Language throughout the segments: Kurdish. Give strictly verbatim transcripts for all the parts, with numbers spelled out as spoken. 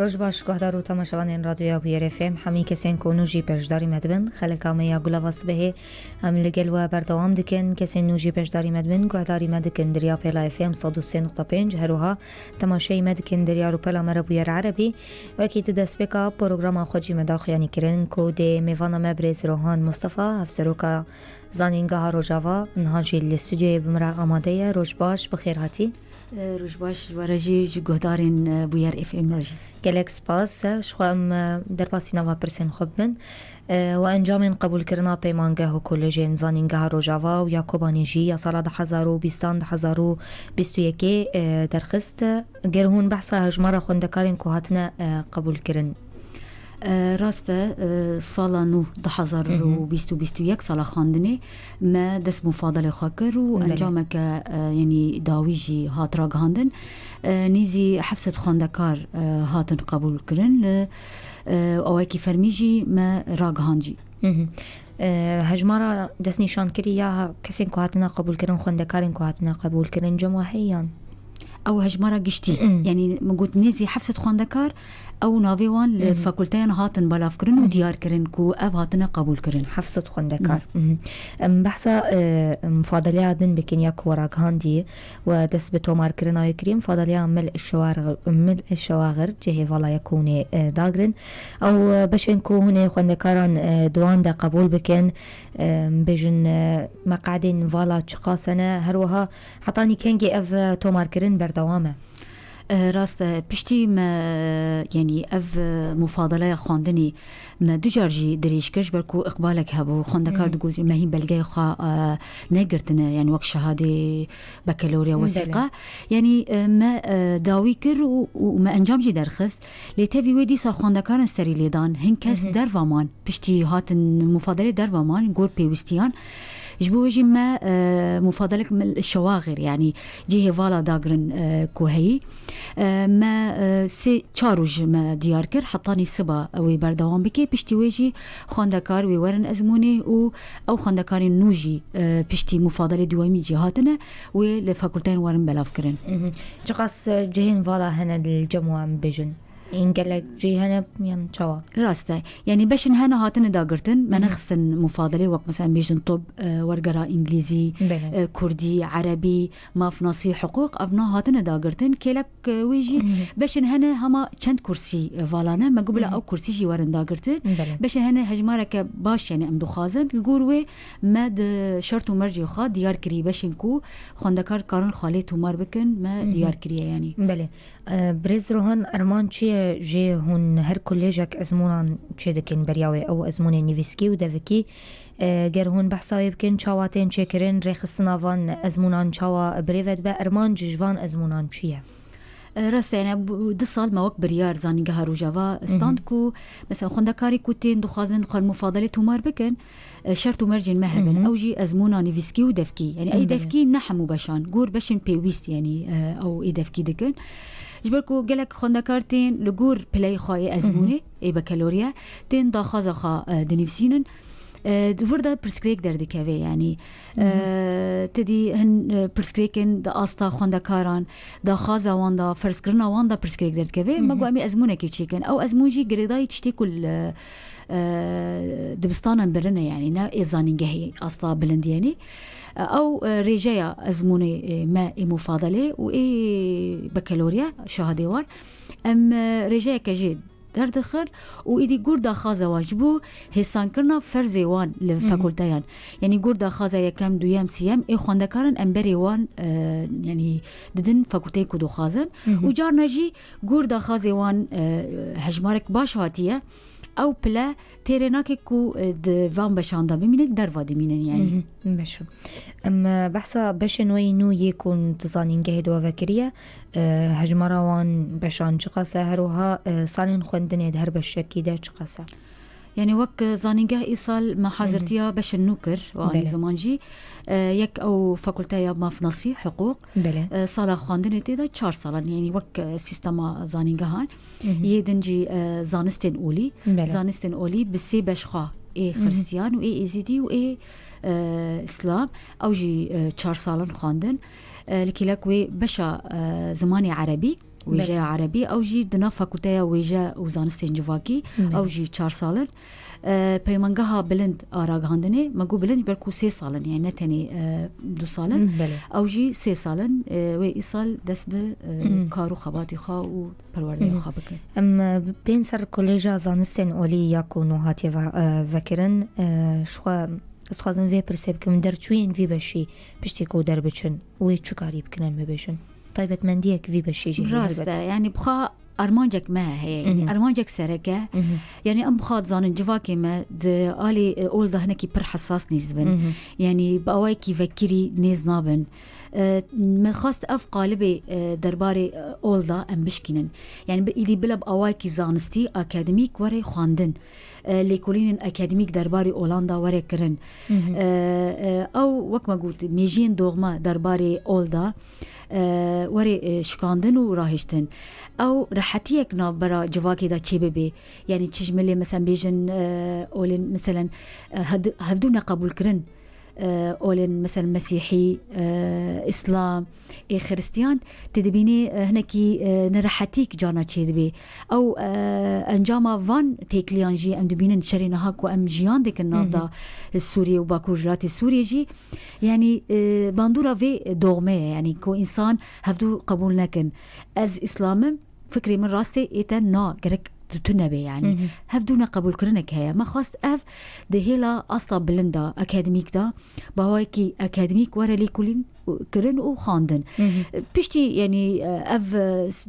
Roj baş, guhdar û temaşevanên Radyoya Bûyer F M, hemî kesên ku nû jî beşdarî me dibin, xeleka me ya Gulava Sibehê em li gel we berdewam dikin. Kesên nû jî beşdarî me dibin, guhdarî me dikin di riya pêla F M sed û sê nokta pênc, her wiha temaşeyî me dikin di riya rûpela me re Bûyer Erebî. Wekî di destpêka programa xwe jî me daxuyanî kirin ku dê mêvana me birêz Rohan Mustafa, hevseroka Zanîngeha Rojava, niha jî li stûdyoyê bi min re amade ye. Roj baş, bi xêr hatî. E, roj baş ji we re jî, ji guhdarên, e, Bûyer F M re jî. Gelek spas. Ji xwe em, e, derbasî nava pirsên xwe bibin. E, we encamên qebûlkirina peymangeh û kolejên Zanîngeha Rojava û ya Kobanê jî ya sala du hezar û bîstan, du hezar û bîst û yekê, e, derxist. Ger hûn behsa hejmara xwendekarên ku hatine, e, qebûlkirin. E, rast e, e, sala nû du hezar û bîst û bîst û yek sala xwendinê me dest mufadalê xwe kir û Belê. encameke, e, yanî dawî jî hat ragihandin. E, nêzî heft sed xwendekar, e, hatin qebûl kirin li, e, awayekî fermî jî me ragihand jî. Hı hı. E, hejmara destnîşankirî ya kesên ku hatine qebûlkirin, xwendekarên ku hatine qebûlkirin, cem we heye yan? Ew hejmara giştî. Hı. Yanî min got nêzî heft sed xwendekar, ew navê wan li Hı hı. fakulteyan hatin belavkirin û Hı hı. diyar kirin ku ev hatine qebûlkirin. Heft sed xwendekar. Hı. Hı hı. Em behsa, e, mufadeleya din bikin ya ku we ragihandî we dest bi tomarkirina wê kiriye, mufadeleya Mil Şewaxir, Mil Şewaxir, cihê vala ya ku hûn ê, e, dagirin. Ew, e, beşên ku hûn ê xwendekaran, e, di wan de qebûl bikin, e, bêjin, e, meqedên vala çiqas hene, her wiha hetanî kengê ev, e, tomarkirin berdewam e? E, rast e, piştî me, yanî ev, e, mufadeleya xwendinê me du car jî dirêj kir, ji ber ku iqbalek hebû, xwendekar Hı hı. digot me hîn belgeyê xwe, e, negirtine, yanî wek şehadê bekaloriya, Belê. wesîqa. Yanî, e, me, e, dawî kir û, û me encam jî derxist. Lê tevî wê dîsa xwendekarin serî lêdan. Hin kes Hı hı. derva man, piştî hatin mufadele derva man, gor pêwîstiyan. Ji bo wê jî me, e, mufadelek Mil Şewaxir, yanî cihê vala dagirin, e, ku heyî. E, me, e, sê çar roj me diyar kir, hetanî siba wê berdewam bike. Piştî wê jî xwendekar wê werin ezmûnê û ew xwendekarên nû jî, e, piştî mufadelê duyemîn jî hatine, wê li fakulteyên werin belavkirin. Mhm. Çiqas, e, cihên vala hene li cem we em bêjin? Ên gelek cî hene yan çawa? Rast e. Yanî beşin hene hatine dagirtin, me Mhm. nexistin mufadelê, wek mesela em bêjin tob, e, wergera îngilîzî, Belê. e, kurdî, erebî, mafnasî, hiqûq, ev na hatine dagirtin. Kêlek, e, wê jî Mhm. beşin hene hema çend kursî, e, vala ne, me got bila Mhm. ew kursî jî werin dagirtin. Belê. Beşin hene hejmareke baş, yanî em dixwazin. Li gor wê me di şert û mercê xwe diyar kirî beşên ku xwendekar karin xalê tomar bikin, me Mhm. diyar kiriye yanî. Belê. E, Birêz Rohan, erman çi ye jê hûn her kulêjek ezmûnan çêdikin beriya wê? Ew ezmûnên nivîskî û devikî, e, ger hûn behsa wê bikin, çawa tên çêkirin, rêxistina van ezmûnan çawa birêve dibe, ermanc ji van ezmûnan çi ye? E, rast e, yani, bu, du sal me wek biryar Zanîngeha Rojava stand Mhm. ku, mesela, xwendekarê ku tên dixwazin xwe mufadalê tomar bikin, e, şert û mercên me hebin. Mhm. Ew jî ezmûna nivîskî û devkî. Yani, ey Belê. devkî ne hemû beşan, gor beşên pêwîst, yani, e, ew ê devkî dikin. Ji ber ku gelek xwendekar tên li gor pileyê xwe yê ezmûnê, Mhm. ê bekaloriye, tên daxwaza xwe, e, dinivîsînin. E, di vir de pirsgirêk derdikeve, yani. Mhm. E, te dî hin, e, pirsgirêkên di asta xwendekaran, daxwaza wan de, ferzkirina wan de pirsgirêk derdikeve. Me Mhm. got, em ê ezmûnekê çêkin. Ew ezmûn jî girêdayî tiştê ku li, e, dibistanan birin e, yani, ne ê zanîngehê asta bilind, yani. E, ew, e, rêjeya ezmûnê, e, me ê mufadalê û ê bekaloriye, şahadê wan. Em, e, rêjeyeke jê derdixin û êdî gor daxwaza wan ji bo hêsankirina ferzê wan li Hı hı. fakulteyan. Yanî gor daxwaza yekem, duyem, siyem ê xwendekaran em berê wan, e, yanî didin fakulteyên ku dixwazin. Hı hı. Û carna jî gor daxwazê wan, e, hejmarek baş hatiye. Ew pile têrê nake ku, e, di van beşan de bimînin, derva dimînin yanî. Hı hı. Beş. Em, e, behsa beşên we yî nû yê ku di zanîngehê de we vekiriye, e, hejmara wan beşan çiqas e, her wiha, e, salên xwendinê di her beşekî de çiqas e? Yani wek, e, zanîngeh îsal me hazirtiya beşên nû kir, û anî Belê. ziman jî, e, yek ew fakulteya mafnasî, hiqûq, Belê. e, sala xwendinê tê de çar salan, yani wek, e, sîstema zanîngehan. Hı hı. Yê din jî, e, zanistên olî. Belê. Zanistên olî bi sê beş xwe ê Hı hı. xiristiyan û ê êzîdî û ê, e, îslam. Ew jî, e, çar salan xwendin. E, li kêlek wê beşa, e, zimanê erebî wêjeya erebî, ew jî di nav fakulteya wêje û zanistên civakî, ew jî çar sal in. E, peymangeha bilind a ragihandinê, me got bilind ji ber ku sê sal in, yani ne tenê, e, du sal in. Belê. Ew jî sê sal in, e, wê îsal dest bi, e, kar û xebatê xwe û perwerdeya xwe bikin. Em, e, bên ser Koleja Zanistên Olî ya ku nû hatiye ve-, e, vekirin, e, ji xwe, ez dixwazim vê pirsê bikim, derçûyên vî beşî piştî ku derbiçin, wê çi karî bikin, em bibêjin? Taybetmendiyek vî beşî jî heye. Rast e, helbet. Yani bixwe armancek me heye, yani armancek sereke. Yani em bixwe dizanin civakê me di alî, e, ol de hinekî pir hesas nêz dibin. Yani bi awayekî vekirî nêz nabin. E, me xwest ev qalibê, e, derbarê, e, ol de em bişkînin. Yani bi, îdî bila bi awayekî zanistî, akademîk were xwendin. E, lêkolînên akademîk derbarê olan de were kirin. E, e, ew, wek me got, mêjiyên doxme derbarê ol de, e, were, e, şikandin û rahiştin. Ew rehetiyek navbera civakê de çêbibe. Yani çi ji milê, mesela, bêjin, e, olên, meselen, e, hevdu-, hevdû neqebûlkirin, e, olên, meselen, mesîhî, e, îslam, ê xiristiyan, tê dibînî, e, hinekî, e, nerehetîk cana çêdibê. Ew, e, encama van têkiliyan jî em dibînin şerê niha ku em jiyan dikin nav da Sûriyê û Bakur Rojhilatê Sûriyê jî. Yani, e, bandora vê doxme ye, yani ku însan hevdû qebûl nekin. Ez îslam im, fikrê min rastê ê te na, gerek tu, tu nebe yani. Hevdû neqebûlkirinek heye. Me xwest ev di hêla asta bilind de, akademîk de, bi awayekî akademîk were lêkolîn kirin û xwendin. Piştî, yani, ev,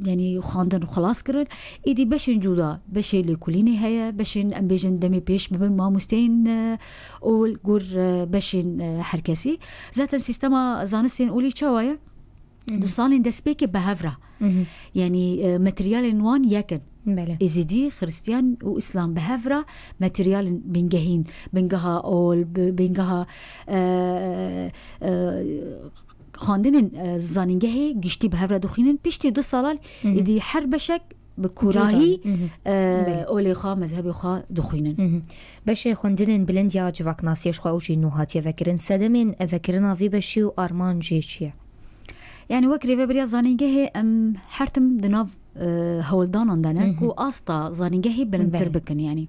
yani, xwendin xilas kirin, êdî beşên cuda, beşê lêkolînê heye, beşên, em bêjin, demê pêş bibin mamosteyên, e, ol, gur, e, beşên, e, herkesî. Zaten sîstema zanistên olî çawa ye? Hı hı. Du salên destpêkê bi hev re. Hı hı. Yani, e, materyalên wan yek in. Belê. Êzidî, Xiristiyan û Îslam bi hev re materyalên bingehîn, bingeha ol, bi-, bingeha, e, e, xwendinên, e, zanîngehê giştî bi hev re dixwînin. Piştî du salan, hı hı, êdî her beşek bi kûrahî, hı hı, e, belê, olê xwe, mezhebê xwe dixwînin. Hı hı. Beşê xwendinên bilind ya civaknasiyê ji xwe ew jî nû hatiye vekirin. Sedemên vekirina vî beşî û armancê çi ye? Yani wek rêvebiriya zanîngehê em her tim di nav, e, hewldanan de ne, hı hı, ku asta zanîngehê bilindtir, belê, bikin yani.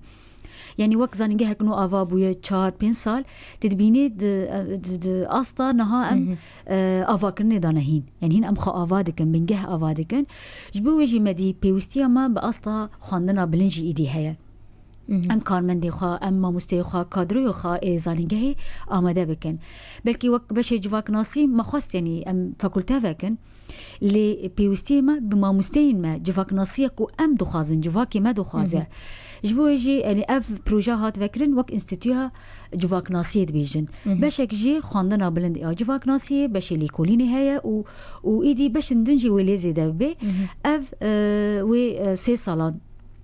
Yani wek zanîngehek nû ava bûye çar pênc sal, tu dibînî di, di, di asta niha em, hı hı, e, avakirinê de ne hîn. Yani hîn em xwe ava dikin, bingeh ava dikin. Ji bo wê jî me dî pêwîstiya me bi asta xwendina bilind jî êdî heye. Hı hı. Em karmendê xwe, em mamosteyê xwe, kadroyê xwe ê zanîngehê amade bikin. Belkî wek beşê civaknasî me xwest, yanî em fakulte vekin. Lê pêwîstiyê me bi mamosteyên me, civaknasiya ku em dixwazin, civakê me dixwaze. Hı hı. Ji bo wê jî, yanî ev proje hat vekirin wek înstîtuya civaknasiyê dibêjin. Hı hı. Beşek jî xwendina bilind ya civaknasiyê, beşê lêkolînê heye û, û êdî beşên din jî wê lê zêde bibe. Hı hı. Ev, e, wê, e, sê salan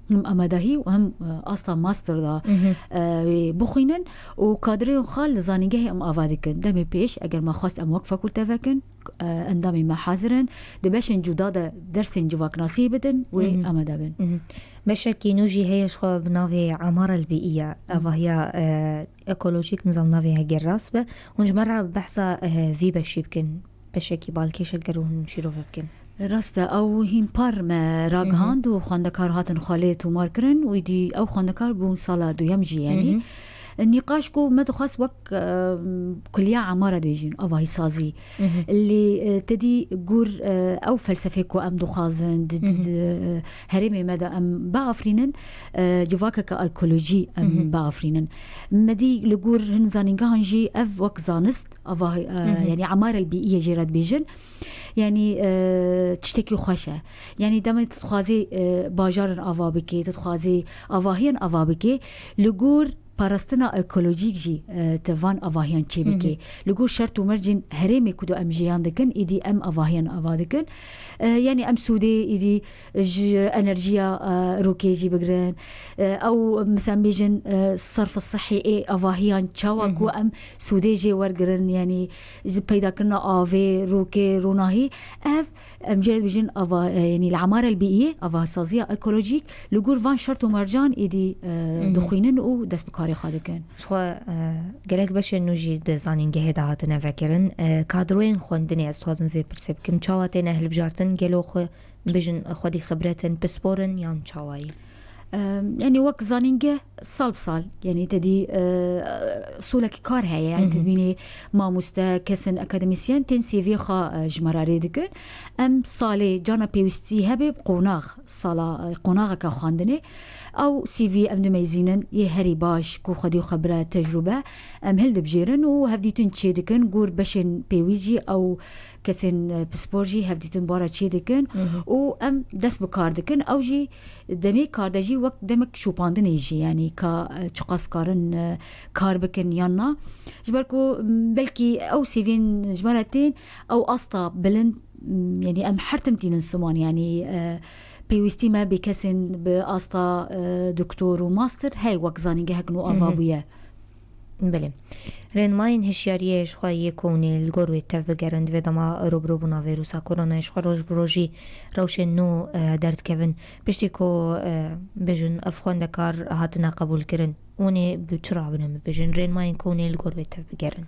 hem amadahî û hem, e, asta master da, hı hı, e, wê bixwînin û kadreyên xwe li zanîngehê em ava dikin. Demê pêş, eger me xwest em wek fakulte vekin, e, endamê me hazir in. Di beşên cuda de dersên civaknasiyê bidin, wê, hı hı, amade bin. Hı hı. Beşekî nû jî heye ji xwe bi navê Emara Elbîiye, hı hı, avahiya, e, ekolojîk, nizam navê hegir rast be. Hûn ji me re behsa, e, vî beşî bikin. Beşekî balkêş e ger hûn şîrove bikin. Rast e, ew hîn par me ragihand, hı hı, û xwendekar hatin xwe lê tomar kirin û êdî ew xwendekar bûn sala duyem jî, yanî. Hı hı. Nîqaş ku me dixwest wek, e, kuliya emare dibêjin, avahîsazî. Hı hı. Lê, e, te dî gur, e, ew felsefê ku em dixwazin, di, di, hı hı, di, e, herêmê me de em biafirînin, e, civakeke ekolojî em, hı hı, biafirînin. Me dî li gor hin zanîngehan jî ev wek zanist, ava, e, hı hı, yanî emare elbîiye jê re dibêjin. Yanî, e, tiştekî xweş e. Yanî demê tu dixwazî, e, bajarin ava bikê, tu dixwazî avahiyên ava bikê, li gor parastina ekolojîk jî, e, tu van avahiyan çêbikê. Hı hı. Li gor şert û mercên herêmê ku do em jiyan dikin, êdî em avahiyan ava dikin. E, yanî em sûdê êdî ji enerjiya, e, rokê jî bigirin. E, ew, misal bêjin, e, serf sihî ê avahiyan çawa, hı hı, ku em sûdê jê wergirin, yanî ji peydakirina avê, rokê, ronahî. Ev, em jê re dibêjin ava, e, yanî li emare elbîiyê, avasaziya ekolojîk, li gor van şert û mercan êdî, e, hı hı, dixwînin û dest bi kar karê xwe dikin. Ji xwe e, gelek beşên nû jî di zanîngehê de hatine vekirin. E, kadroyên xwendinê ez dixwazim vê pirsê bikim. Çawa têne hilbijartin? Gelo xwe bijin xwedî xibret in, pispor in yan çawayî? Em, yanî wek zanîngeh sal bi sal, yanî te dî, e, solekî kar heye, yanî te dibînî mamoste, kesên akademîsyen tên C V'yê xwe, e, ji me re rê dikin. Em salê cana pêwîstî hebe bi qonax, sala, e, qonaxeke xwendinê. Ew C V em dimeyzînin, yê herî baş ku xwedî xwe bire tecrûbe, em hildibijêrin û hevdîtin çêdikin, gor beşên pêwîst jî ew kesên, e, pispor jî hevdîtin bara çêdikin û em dest bi kar dikin. Ew jî demê kar de jî wek demek şopandinê jî, yanî ka, e, çiqas karin, e, kar bikin yan na. Ji ber ku, m, belkî ew C V'yên ji me re tên, ew asta bilind, m, yanî em her tim tînin siman, yanî, e, pêwîstî me bi kesên bi asta, e, doktor û master hey wek zanîngehek nû ava bûye. Belê. Rênmayên hişyariyê ji xwe yê kownê li gor wê tev bigerin, divê dema rûbirûbûna vîrusa koronayê ji xwe roj bi rojî rewşên nû, e, derdikevin. Piştî ku, e, bêjin ev xwendekar hatine qebûlkirin, hûn ê bi çi rabinin bibêjin? Rênmayên kownê li gor wê tev bigerin.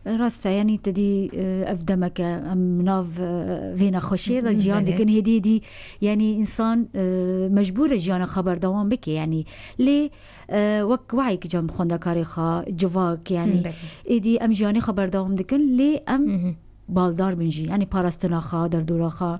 Rast e, yanî te dî, e, ev demeke em nav, e, vê nexweşiyê de ciyan dikin hêdî hêdî, yanî însan, e, mecbûr e jiyana xwe berdewam bike, yanî lê, e, wek wayek cem xwendekarê xwe civak, yanî êdî em jiyanê xwe berdewam dikin, lê em baldar bin jî, yanî parastina xwe, derdora xwe.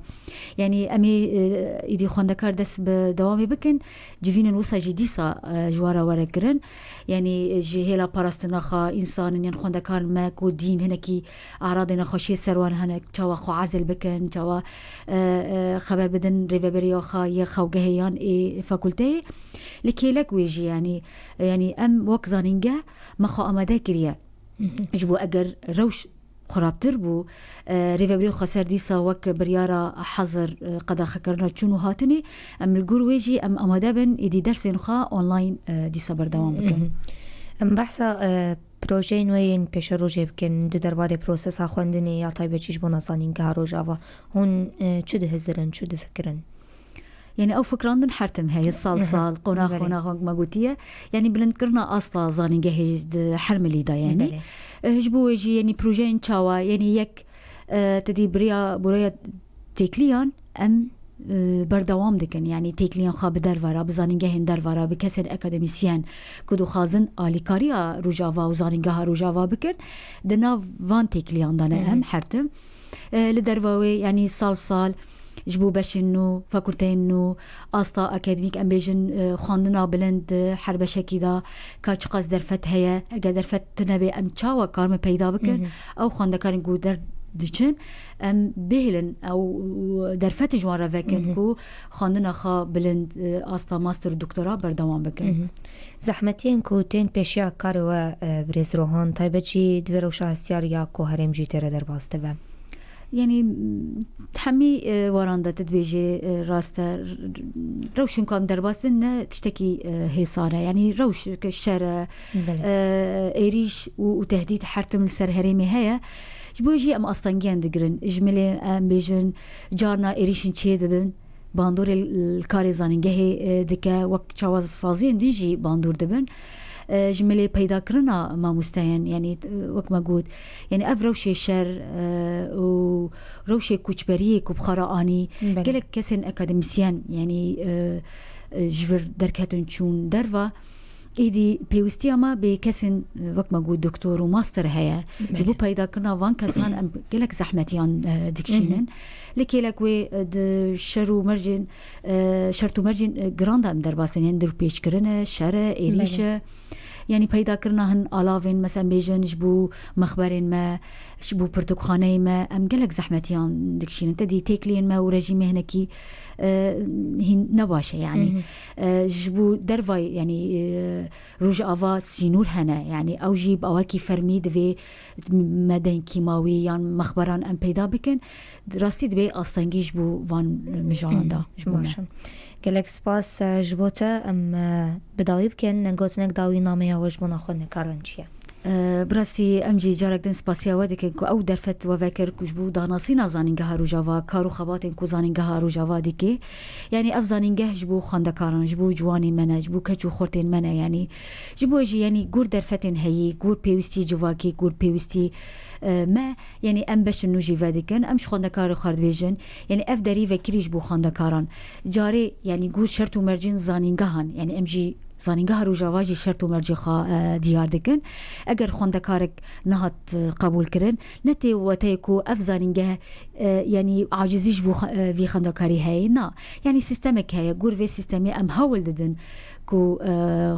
Yanî em ê, e, êdî xwendekar dest bi dewamê bikin, civînin wisa jî dîsa, e, ji we re were kirin. Yanî, e, ji hêla parastina xwe, însanin yan xwendekarin me ku dîn hinekî eradê nexweşiyê ser wan hene, çawa xwe ezil bikin, çawa, e, e, xeber bidin rêveberiya xwe yê xewgehê yan ê fakulteyê. Li kêlek wê jî, yanî, yanî em wek zanîngeh me xwe amade kiriye. Ji bo eger rewş xurabtir bû, e, rêvebirê xweser dîsa wek biryara hezir, e, qedexekirina çûn û hatinê, em li gor wê jî em amade bin êdî dersên xwe online, e, dîsa berdewam bikin. Em behsa, e, projeyên we yên pêşerojê bikin di derbarê prosesa xwendinê ya taybetî ji bona zanîngeha Rojava. Hûn, e, çi dihizirin, çi difikirin? Yanî ew fikrandin her tim heye, sal sal, qonax qonax wek me gotiye. Yanî bilindkirina asta zanîngehê di her milî de yanî. Belê. E, ji bo wê jî yanî projeyên çawa, yanî yek, e, te dî biriya, bûreya têkiliyan em, e, berdewam dikin. Yanî têkiliyan xwe bi derve re, bi zanîngehên derve re, bi kesên akademîsyen ku dixwazin alîkariya Rojava û zanîngeha Rojava bikin, di nav van têkiliyan de ne em her tim. E, li derva wê, yanî sal sal ji bo beşên nû, fakulteyên nû, asta akademîk, em bêjin, e, xwendina bilind di her beşekî de ka çiqas derfet heye, eger derfet tune bê, em çawa karime peyda bikin? Ew xwendekarên ku derdiçin, em bihêlin ew derfetê ji wan re vekin ku xwendina xwe bilind, e, asta master û doktora berdewam bikin. Zehmetiyên ku tên pêşiya karê we, e, birêz Rohan, taybet jî di vê rewşa hestiyar ya ku herêm jî tê re derbas dibe. Yanî, hemî, e, waran de tu dibêjê, e, rast e, r-, r-, rewşên ku em derbas bin ne tiştekî, e, hêsan e. Yanî rewş ke şer e, e, êrîş û, û tehdît her tim li ser herêmê heye. Ji bo jî em astengiyan digirin. Ji milê em bêjin carna êrîşên çê dibin. Bandorê li karê zanîngehê, e, dike, wek çawa saziyên din jî bandor dibin. E, ji milê peydakirina mamosteyan, yanî, e, wek me got, yanî ev rewşê şer, e, û rewşê koçberiyê ku bi xwe re anî, gelek kesên akademîsyen, yanî, e, e, ji vir derketin çûn derva. Êdî pêwîstiya me bi kesên, e, wek me got, doktor û master heye. Ji bo peydakirina van kesan em gelek zehmetiyan, e, dikişînin. Li kêlek wê, e, di şer û mercên, e, şert û mercên, e, giran de em derbas bin. Yanî dirûpêçkirin e, şer e, êrîş e. Yanî peydakirina hin alavên, mesela bêjin ji bo mexberên me, ji bo pirtûkxaneyê me, em gelek zehmetiyan dikişînin. Te dî têkiliyên me û rejîmê hinekî, e, hîn ne baş e, yanî. E, ji bo dervayê, yanî, e, Rojava sînor hene, yanî ew jî bi awakî fermî divê madeyn kîmawî yan mexberan em peyda bikin. Rastî divê astengî ji bo van mijaran de. Baş e. Gelek spas, e, ji bo te. Em, e, bi dawî bikin, gotinek dawî nameya we ji bona xwendekaran çi ye? Bi rastî em jî carek din spasiya we dikin ku ew derfet we vekir ku ji bo danasîna zanîngeha Rojava, kar û xebatên ku zanîngeha Rojava dike. Yanî ev zanîngeh ji bo xwendekaran, ji bo ciwanên me ne, ji bo keç û xortên me ne, yanî ji bo jî, yanî gor derfetên heyî, gor pêwîstî civakî, gor pêwîstî, e, me, yanî em beşin nû jî vedikin, em ji xwendekarê xwe dibêjin, yanî ev derî vekirî ji bo xwendekaran. Carê, yanî gor şert û mercên zanîngehan, yanî em jî zanîngeha Rojava jî şert û mercê xwe, e, diyar dikin. Eger xwendekarek nehat, e, qebûl kirin, ne tê weteyê ku ev zanîngeh, e, yanî acizî ji bo xe-, e, vî xwendekarî heye. Na, yanî sîstemek heye. Gor vê sîstemê em hewl didin ku, e,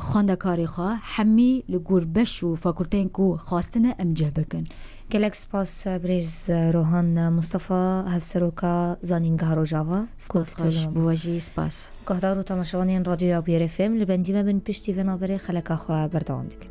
xwendekarê xwe hemî li gor beş û fakulteyên ku xwestine em cih bikin. Gelek spas, birêz Rohan Mustafa, Hevseroka Zanîngeha Rojava. Spas xweş, bi we jî spas. Guhdar û temaşevanên Radyoya Bûyerê F M, li bendî me bin, piştî vê navberê xeleka xwe berdewam dikin.